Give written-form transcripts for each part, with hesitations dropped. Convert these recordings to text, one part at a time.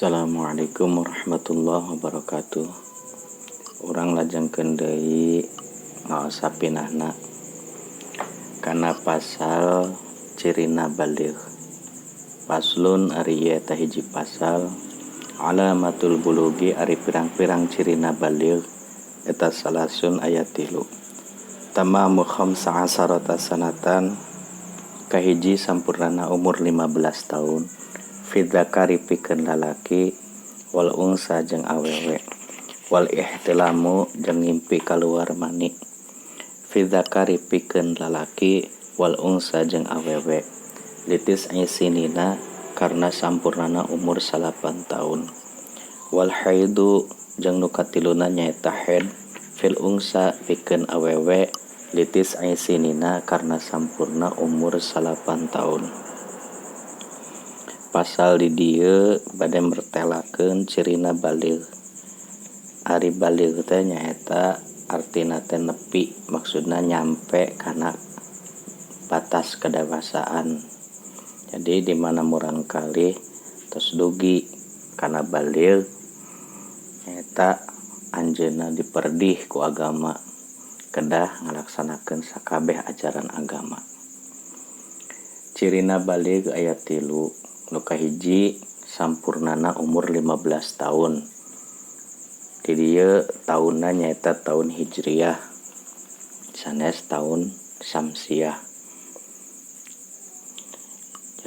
Assalamualaikum warahmatullahi wabarakatuh. Urang lajengkeun deui ngaos sapinahna kana pasal cirina baligh. Faslun ari ieu eta hiji pasal alamatul bulugi ari pirang-pirang cirina baligh eta salasun aya 3. Tamamu khamsa asarata sanatan kahiji sampurnana umur 15 tahun. Fi dzakari pikeun lalaki wal unsa jeung awewe wal ihtilamu jeung ngimpi kaluar mani. Fi dzakari pikeun lalaki wal unsa jeung awewe litis sinina karna sampurnana umur 9 tahun. Wal haidu jeung nu katiluna nyaeta haid fil unsa pikeun awewe litis sinina karna sampurna umur 9 tahun. Pasal di dieu bade mertelakeun cirina baligh. Ari baligh teh nyaeta artina teh nepi, maksudna nyampe kana batas kedewasaan. Jadi di mana murangkalih tos dugi kana baligh nyaeta anjeunna diperdih ku agama kedah ngalaksanakeun sakabeh ajaran agama. Cirina baligh aya 3. Nu kahiji sampurnana umur 15 tahun. Di dieu taunna nyaeta taun Hijriah sanes taun Samsiah.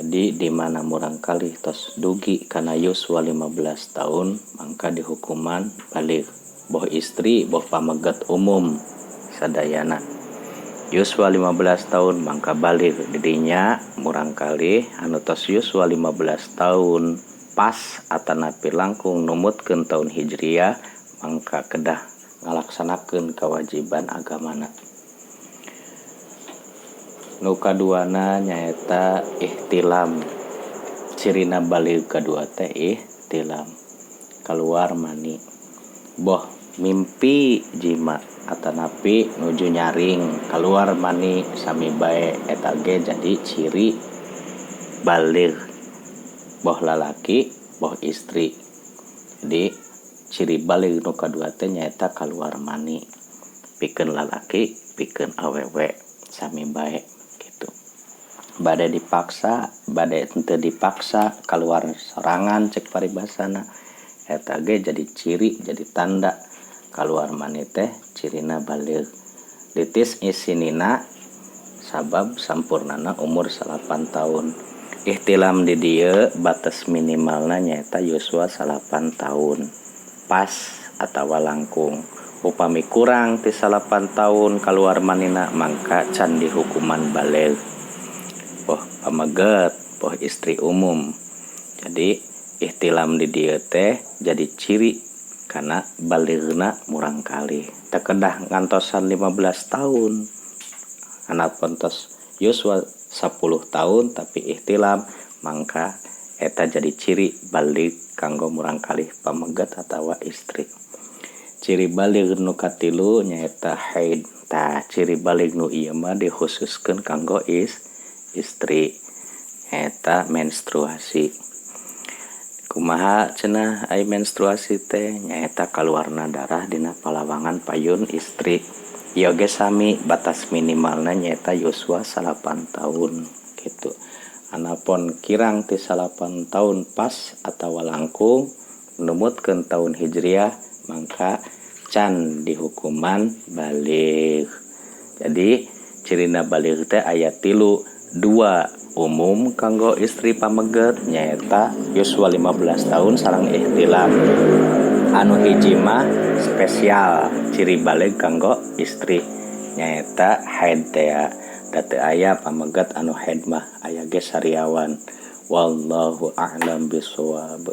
Jadi di mana murangkalih tos dugi kana yuswa 15 tahun mangka dihukuman baligh, boh istri boh pameget umum sadayana. Yuswa 15 tahun mangka baligh. Didinya murangkalih anu tos yuswa 15 tahun pas atanapi langkung numutkeun taun Hijriah mangka kedah ngalaksanakeun kewajiban agamana. Nu kaduana nyaeta ihtilam. Cirina baligh kadua teh ihtilam, kaluar mani, boh mimpi jima atanapi nuju nyaring kaluar mani sami bae eta ge jadi ciri baligh, boh lalaki boh istri. Jadi ciri baligh nu kadua teh nyaeta kaluar mani pikeun lalaki pikeun awewe sami bae kitu. Bade dipaksa bade henteu dipaksa kaluar sorangan cek paribasana eta ge jadi ciri, jadi tanda kaluar mani teh cirina baligh. Litis isinina sabab sampurnana umur 9 tahun. Ihtilam di dieu batas minimalna nyaeta yuswa 9 tahun pas atawa langkung. Upami kurang ti 9 tahun kaluar manina mangka can dihukuman baligh, boh pameget boh istri umum. Jadi ihtilam di dieu teh jadi ciri kana balighna murangkalih. Teu kedah ngantosan 15 tahun, anapun tos yuswa 10 tahun tapi ihtilam mangka eta jadi ciri baligh kanggo murangkalih pameget atawa istri. Ciri baligh nu katilu nyaeta haid. Tah ciri baligh nu ieu mah dikhususkeun kanggo istri nyaeta menstruasi. Kumaha cenah ai menstruasi teh nyaeta kaluarna darah dina palawangan payun istri. Ieu ge sami batas minimalna nyaeta yuswa 9 tahun kitu. Anapun kirang ti 9 tahun pas atawa langkung numutkeun taun Hijriah mangka can dihukuman baligh. Jadi cirina baligh teh aya 3, 2 umum kanggo istri pameget nyaeta yuswa 15 tahun sareng ihtilam. Anu hiji mah spesial ciri baligh kanggo istri nyaeta haid teh. Da teu aya pameget anu haid mah, aya ge sariawan. Wallahu a'lam bishawab.